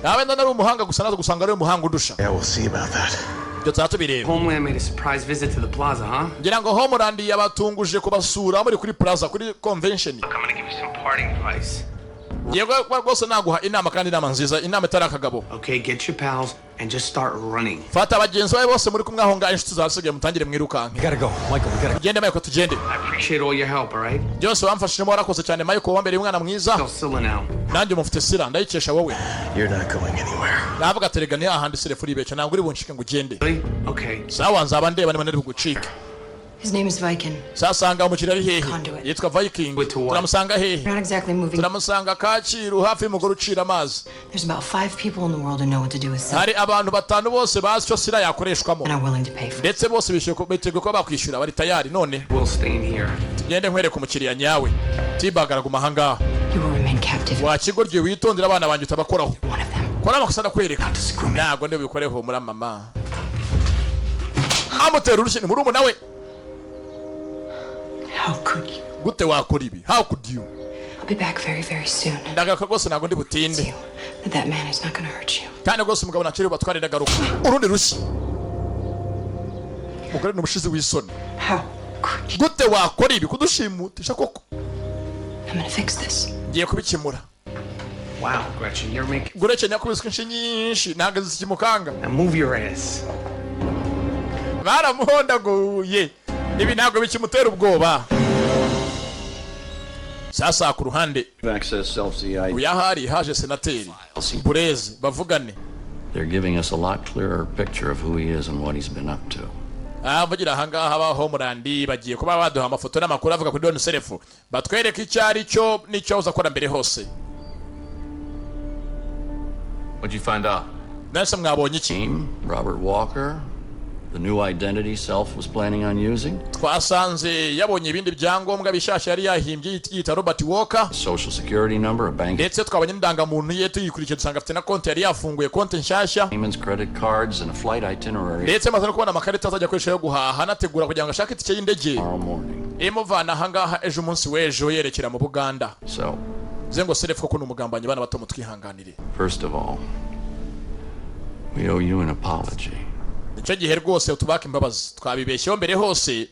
Nawe ndana ari umuhanga gusa, naza gusanga ari umuhanga undusha. Yeah, we'll see about that. Ibyo tuzaba tubireba. Homeland made a surprise visit to the plaza, huh? Ngira ngo Homeland yabatunguje kubasura muri kuri plaza, kuri convention. Look, I'm gonna give you some parting advice. Yego rwose, naguha inama, kandi inama nziza, inama itari akagabo. Okay, get your pals and just start running. Fata bagenzi bawe bose muri kumwe aho ngaho, inshuti zasigaye, mutangire mwirukanke. We gotta go. Michael, we gotta Tugende Michael, tugende. I appreciate all your help, all right? Byose wamfashijemo, warakoze cyane Michael, wambereye umwana mwiza. Tell Scylla now. Nanjye mufite Sira, ndayikesha wowe. You're not going anywhere. Navuga terega ni hahandi Self uribeshya, ntabwo uri bunshike ngo ugende. Really? Okay. Sawa, nzaba ndeba niba nari bugucike. His name is Viking. Sasanga umukiriya ari hehe? Conduit. Yitwa Viking. Wait, to what? Turamusanga hehe? We're not exactly moving. Turamusanga Kacyiru, hafi y'umugore ucira amazi. There's about five people in the world who know what to do with Scylla Hari abantu batanu bose bazi icyo Sira yakoreshwamo and are willing to pay for it. ndetse bose bishyuye, biteguye kuba bakwishyura, bari tayari none. We'll stay in here. Tugende nkwereke umukiriya nyawe. Tibag araguma ahangaha. You will remain captive. Wa kigoryi, witondera abana banjye utabakoraho. One of them. Kora amakosa ndakwereka, ntabwo ndi bubikoreho. Muri mama amutera urushyi, ni murumuna we. How could you? Gute wakora ibi? How could you? I'll be back very, very soon. Ndagaruka rwose, ntabwo ndi butinde. You, that man is not going to hurt you. Kandi rwose umugabo ntakiri bubatware, ndagaruka. Urundi rushyi, umugore ni umushizi w'isoni. How could you? Gute wakora ibi, kudushimutisha koko? I'm going to fix this. Ngiye kubikemura. Wow, Gretchen, you're making. Gretchen yakubiswe inshi nyinshi, ntabwo zikimukanga. Now move your ass. Baramuhondaguye, ibi ntabwo bikimutera ubwoba. Sasa ku ruhande Access self-CI. uyahari haje senateri Bureze bavugane. They're giving us a lot clearer picture of who he is and what he's been up to. Mvugira ahangaha ba Homeland bagiye kuba baduha amafoto n'amakuru avuga kuri Don Self, batwereke icyo ari cyo n'icyo uza akora mbere hose. What'd you find out? Nase mwabonye iki? Team, Robert Walker, the new identity Self was planning on using, Twasanze yabonye ibindi byangombwa bishyashya yari yahimbye yita Robert Walker. a social security number, a bank Ndetse twabonye n'indangamuntu ye, tuyikurikiye dusanga afite na konti yari yafunguye, konti nshyashya. payments, credit cards, and a flight itinerary Ndetse amaze no kubona amakarita azajya akoresha yo guhaha, anategura kugira ngo ashake itike y'indege tomorrow morning. imuvana ahangaha ejo, umunsi w'ejo, yerekera mu Buganda. So, Bivuze ngo Self koko ni umugambanyi. Bana bato, mutwihanganire. first of all, we owe you an apology. Nicyo gihe rwose tubaka imbabazi, twabibeshyeho mbere hose.